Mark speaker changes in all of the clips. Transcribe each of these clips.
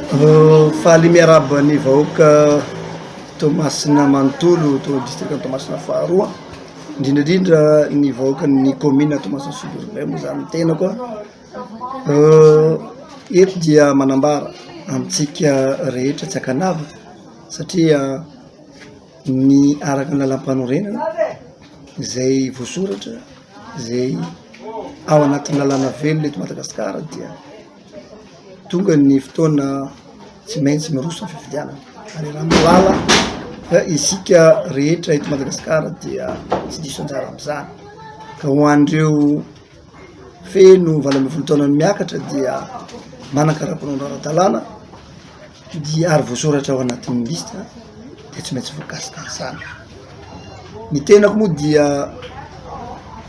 Speaker 1: Faly miarahaba ny vahoaka Toamasina manontolo, to distrikan'i Toamasina faharoa, indrindra indrindra ny vahoakan'ny kaominina Toamasina sud urbain moa zany ny tenako a, eto dia manambara amintsika rehetra tsy ankanavaka satria ny araka ny lalam-panorenana izay voasoratra izay ao anatin'ny lalàna velona eto Madagasikara dia tonga ny fotoana tsy maintsy miroso ny fifidianana ary raha mahalala fa isika rehetra eto Madagasikara dia tsy diso anjara am'izany ka ho an'ireo feno 18 taona no miakatra dia manan-karapanondro ara-dalàna dia ary voasoratra ao anatin'ny lista dia tsy maintsy voakasika an'izany. Ny tenako moa dia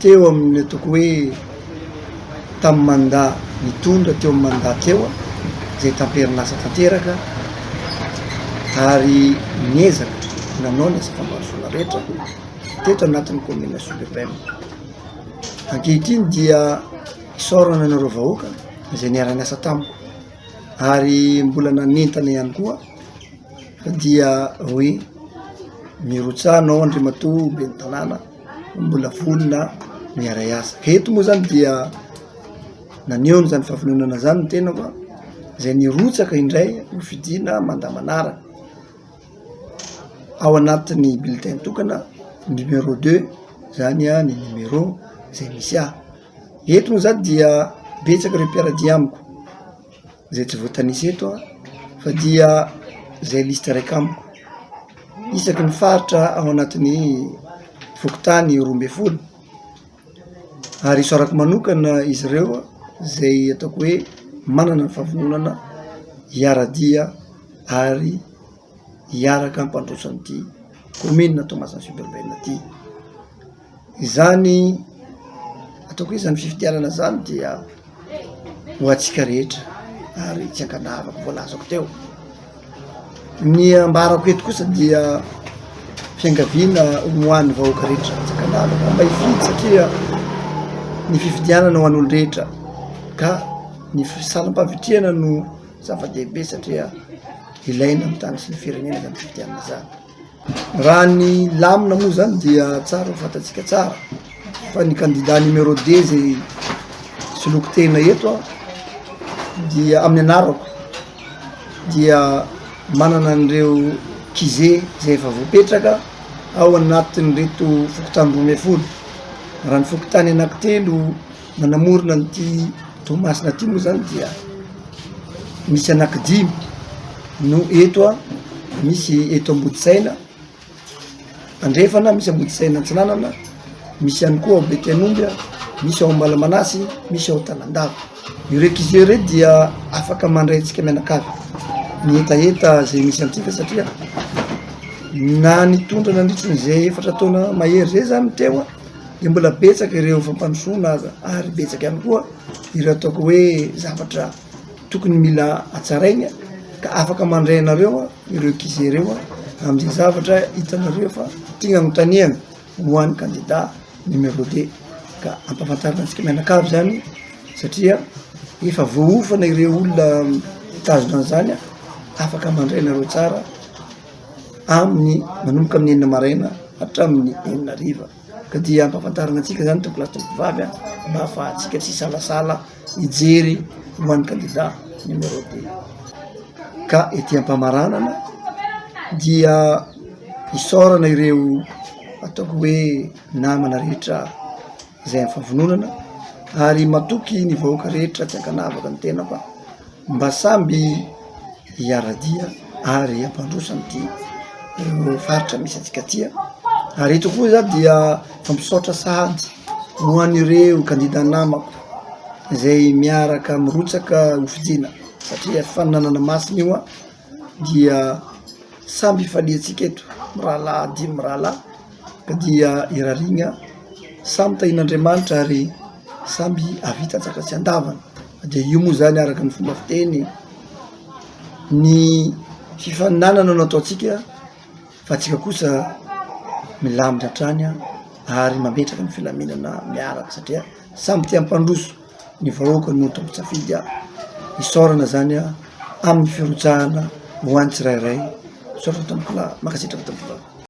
Speaker 1: teo amin'ny ataoko hoe tamin'ny mandat nitondra teo amin'ny mandat teo izay tamperin'asa tanteraka ary niezaka nanao ny asa fampandrosoana rehetra teto anatin'ny commune sud urbaine. Ankehitriny dia isaorana anareo vahoaka izay niara-niasa tamiko ary mbola nanentana ihany koa fa dia hoe mirotsaha anao andriamatoa ben'ny tanàna mbola vonona ny hiara-hiasa. Eto moa zany dia naneho an'izany fahavononana zany ny tenako a, zay nirotsaka indray ho fidiana mandat manaraka ao anatin'ny bulletin tokana numéro deux zany a ny numéro zay misy ahy. Eto moa zany dia betsaka ireo mpiara-dia amiko zay tsy voatanisa eto a fa dia zay lista raika amiko, isaky ny faritra ao anatin'ny fokontany 12 ary isaorako manokana izy ireo zay ataoko hoe manana ny fahavononana hiara-dia ary hiaraka hampandroso an'ity kaominina Toamasina sud urbaine ty. Izany ataoko hoe izany fifidianana zany dia ho antsika rehetra ary tsy ankanavaka voalazako teo. Ny ambarako eto kosa dia fiangaviana ho an'ny vahoaka rehetra tsy ankanavaka mba hifidy satria ny fifidianana ho an'olo-drehetra ka ny salam-pahavitrihana no zava-dehibe satria ilaina amin'ny tany sy ny firenena zany fifidianana zany. Raha ny lamina moa zany dia tsara ho fantatsika tsara fa ny kandida numéro deux zay soloiko tena eto a dia amin'ny anarako dia manana an'ireo kize zay efa voapetraka ao anatin'ireto fokontany 12. Raha ny fokontany anankitelo manamorona an'ity Toamasina ty moa zany dia misy anankidimy no eto a, misy eto Ambodisaina andrefana, misy Ambodisaina antsinanana, misy ihany koa ao Betianomby a, misy ao Ambalamanasy, misy ao Tanandava. Ireo ankizy ireo dia afaka mandray antsika mianakavy ny hetaheta zay misy antsika satria na nitondra nandritry ny zay 4 taona mahery zay zany teo a de mbola betsaka ireo fampandrosoana aza ary betsaka ihany koa ireo ataoko hoe zavatra tokony mila hatsaraina ka afaka mandray anareo ireo ankizy ireo am'izay zavatra hitanareo fa tiana anontaniana ho an'ny kandida numéro deux ka ampahafantarina antsika mianakavy zany satria efa voaofana ireo olona mitazona an'izany afaka mandray anareo tsara amin'ny manomboka amin'ny 6 maraina hatramin'ny 6 hariva ka dia ampahafantarina antsika zany tompoko lahy tompoko vavy a mba ahafahantsika tsy hisalasala hijery ho an'ny kandida numéro deux. Ka ety am-pamaranana dia isaorana ireo ataoko hoe namana rehetra izay amin'ny fahavononana ary matoky ny vahoaka rehetra tsy ankanavaka ny tena fa mba samby hiara-dia ary hampandroso an'ity faritra misy antsika ty a. Ary eto koa za dia fampisaotra sahady ho an'ireo kandida namako izay miaraka mirotsaka ho fidiana satria fifaninanana masina io a, dia samby ifaliantsika eto mirahalahy dimy mirahalahy ka dia irariana samy tahian'Andriamanitra ary samby hahavita antsaka sy andavana de io moa zany araka ny fomba fiteny ny fifaninanana no ataontsika fa antsika kosa milamina hatrany ary mametraka ny filaminana miaraka satria samy te hampandroso ny vahoaka no tompon-tsafidy a, isaorana zany a. amin'ny firotsahana ho an'ny tsirairay. Misaotra tompokolahy, mankasitraka tompokolahy.